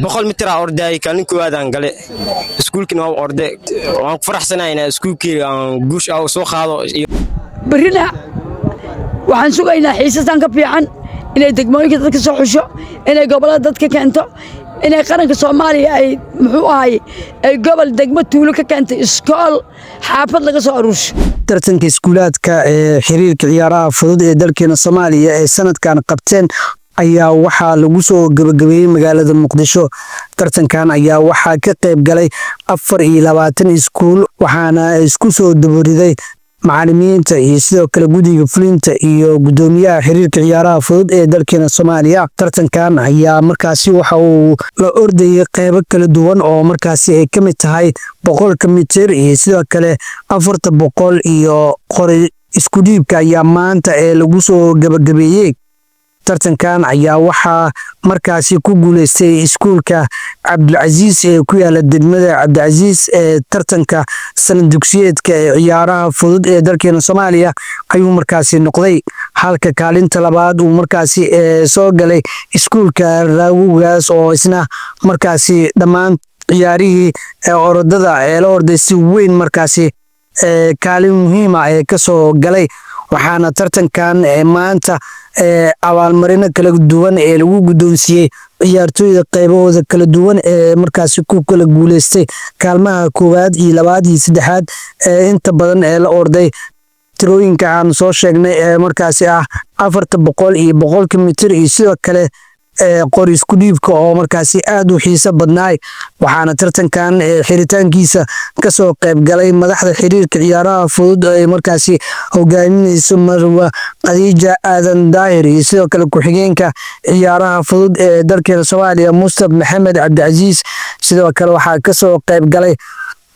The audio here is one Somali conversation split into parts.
100 mitir aa ordaayay, kaalin koowaadaan gale. Iskuulkiina waa orde. Waan ku faraxsanahay inaa iskuulkii aan guush aa soo qaado. Berrina waxaan sugaynaa xiisastan ka fiican inay degmooyinka dadka soo xusho, inay gobollada dadka keento, inay qaranka Soomaaliya ay, muxuu ahay, ay gobol, degmo, tuulo ka keentay, iskool, xaafad laga soo aruursho. Tartanka iskuulaadka ee xiriirka ciyaaraha fudud ee dalkeena Soomaaliya ee sanadkan qabteen ayaa waxaa lagu soo gabagabeeyey magaalada Muqdisho. Tartankan ayaa waxaa ka qayb galay 24 iskuul, waxaana isku soo dabariday macalimiinta iyo sidoo kale guddiga fulinta iyo guddoomiyaha xiriirka ciyaaraha fudud ee dalkeena Soomaaliya. Tartankan ayaa markaasi waxa uu la ordayay qeybo kala duwan oo markaasi ay ka mid tahay 100-ka mitir iyo sidoo kale 400 iyo qori isku dhiibka ayaa maanta ee lagu soo gabagabeeyey. Tartankan ayaa waxaa markaasi ku guuleystay iskuulka Cabdilcasiis ee ku yaala degmada Cabdilcasiis ee tartanka sanad dugsiyeedka ee ciyaaraha fudud ee dalkeena Soomaaliya ayuu markaasi noqday, halka kaalinta labaad uu markaasi soo galay iskuulka Raawugaas oo isna markaasi dhammaan ciyaarihii orodada ee la orday si weyn markaasi kaalin muhiima ee kasoo galay. Waxaana tartankan maanta abaalmarino kala duwan ee lagu guddoonsiiyey ciyaartooyda qaybahooda kala duwan ee markaasi ku kala guuleystay kaalmaha koowaad iyo labaad iyo saddexaad ee inta badan ee la orday tirooyinka aan soo sheegnay ee markaasi ah 400 iyo 100-ka mitir iyo sidoo kale qori isku dhiibka oo markaasi aad u xiiso badnaay. Waxaana tartankan xiritaankiisa kasoo qayb galay madaxda xiriirka ciyaaraha fudud ay markaasi hogaaminayso Marwa Khadiija Aadan Daahir iyo sidoo kale ku-xigeenka ciyaaraha fudud ee dalkeena Soomaaliya, Mustaf Maxamed Cabdicasiis. Sidoo kale waxaa kasoo qayb galay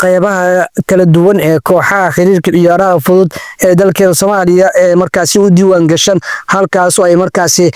qeybaha kala duwan ee kooxaha xiriirka ciyaaraha fudud ee dalkeena Soomaaliya ee markaasi u diiwaan gashan, halkaasoo ay markaasi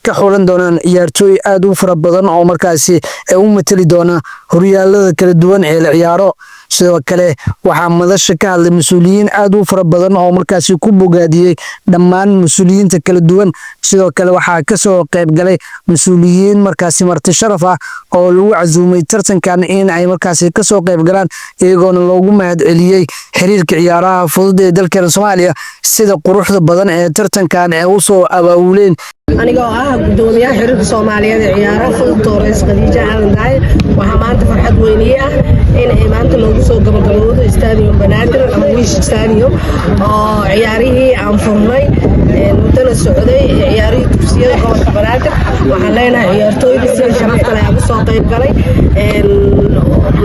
ka xulan doonaan ciyaartooy aad u fara badan oo markaasi u matali doona horyaalada kala duwan ee la ciyaaro. Sidoo kale waxaa madasha ka hadlay mas-uuliyiin aad u fara badan oo markaasi ku bogaadiyey dhammaan mas-uuliyiinta kala duwan. Sidoo kale waxaa kasoo qayb galay mas-uuliyiin markaasi marti sharaf ah oo lagu casuumay tartankan in ay markaasi kasoo qayb galaan, iyagoona loogu mahad celiyey xiriirka ciyaaraha fudud ee dalkeena Soomaaliya sida quruxda badan ee tartankan ee usoo abaabuleen. Anigoo ah gudoomiyaha xiriirka Soomaaliyeed ee ciyaaraha fudud, Doores Khadiija Aadan Daahir, waxaa maanta farxad weyniye ah in ay maanta noogu soo gabagabowdo Stadium Banaadir ama Wiish Stadium oo ciyaarihii aan furnay muddana socday, ciyaarihii dugsiyada gobolka Banaadir. Waxaan leenahay ciyaartooyda sida sharafta leh ugu soo qayb galay,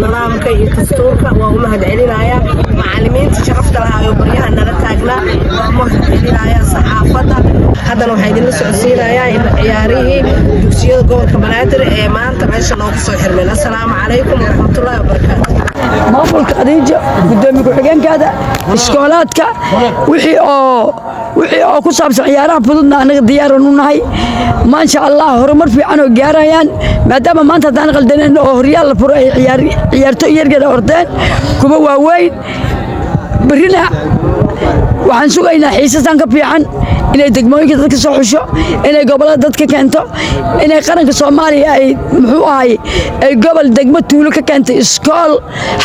nidaamka iyo dastuurka waa u mahad celinayaa. Macalimiinta sharafta lahaa oo baryaha nala taagnaa waa u mahad celinayaa. Saxaafadda haddana waxaa idinla socodsiinayaa in ciyaarihii dugsiyada gobolka Banaadir ee maanta meesha noogu soo xirmeen. Assalaamu calaykum waraxmatullaahi wabarakaatu. Maamulka Khadiijo, gudoomiye ku-xigeenkaada, iskoolaadka, wixii oo ku saabsan ciyaaraha fududna annaga diyaaran u nahay. Maasha Allah, horumar fiican oo gaarayaan, maadaama maanta haddaan qaldaneen oo horyaal la furo ay ciyaartooy yaryar ordeen, kuwa waaweyn. Berrina waxaan sugaynaa xiisastan ka fiican inay degmooyinka dadka soo xusho, inay gobollada dadka keento, inay qaranka Soomaaliya ay, muxuu ahay, ay gobol, degmo, tuulo ka keentay, iskool,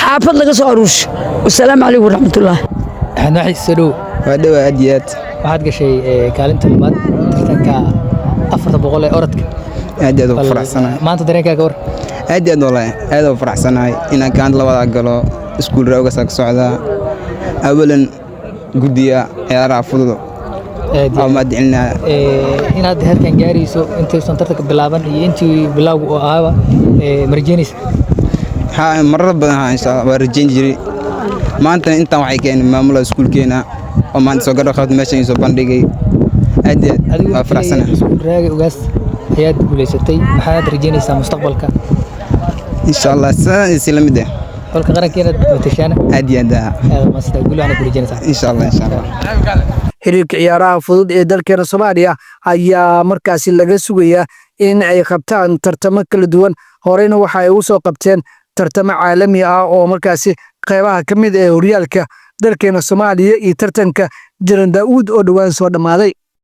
xaafad laga soo aruursho. Wasalaamu calaykum waraxmatullah. Axmed Maxi, soo dhow. Waa dhowa, aad iyo aad. Waxaad gashay kaalinta labaad tartanka 400 ee orodka. Aad iyo aad ugu faraxsanahay. Maanta dareenkaaga war? Aad iyo aad, wallaahi aad ugu faraxsanahay inaan kaalinta labaad galo. Iskuul Raawgasaa ka socdaa. Awalan guddiga ciyaaraha fudud Aad iyo waa mahad celinaya. Inaad heerkan gaarayso intaysan tartanka bilaaban iyo intii bilowga uu ahaaba, ma rajeynaysa? Haa, marar badan, haa, insha Allah waa rajayn jiray. Maantana intaan waxay keenay maamulaha iskuulkeena oo maanta soo garab qabtay, meeshan soo bandhigay. Aad iyo aad Adigu waa faraxsanahay. Iskuul Raagi Ugaas ayaad guulaysatay. Maxaad rajeynaysaa mustaqbalka? Insha Allah sidaan isla mid ah. Xulka qaranka inaad matashaana? Aad iyo aad, haa. Aad mahadsantahay, guul waxaana ku rajeynaysaa. Insha Allah, insha Allah. Xiriirka ciyaaraha fudud ee dalkeena Soomaaliya ayaa markaasi laga sugayaa in ay qabtaan tartamo kala duwan. Horeyna waxa ay u soo qabteen tartamo caalami ah oo markaasi qeybaha ka mid ee horyaalka dalkeena Soomaaliya iyo tartanka Jaran Daa'uud oo dhowaan soo dhammaaday.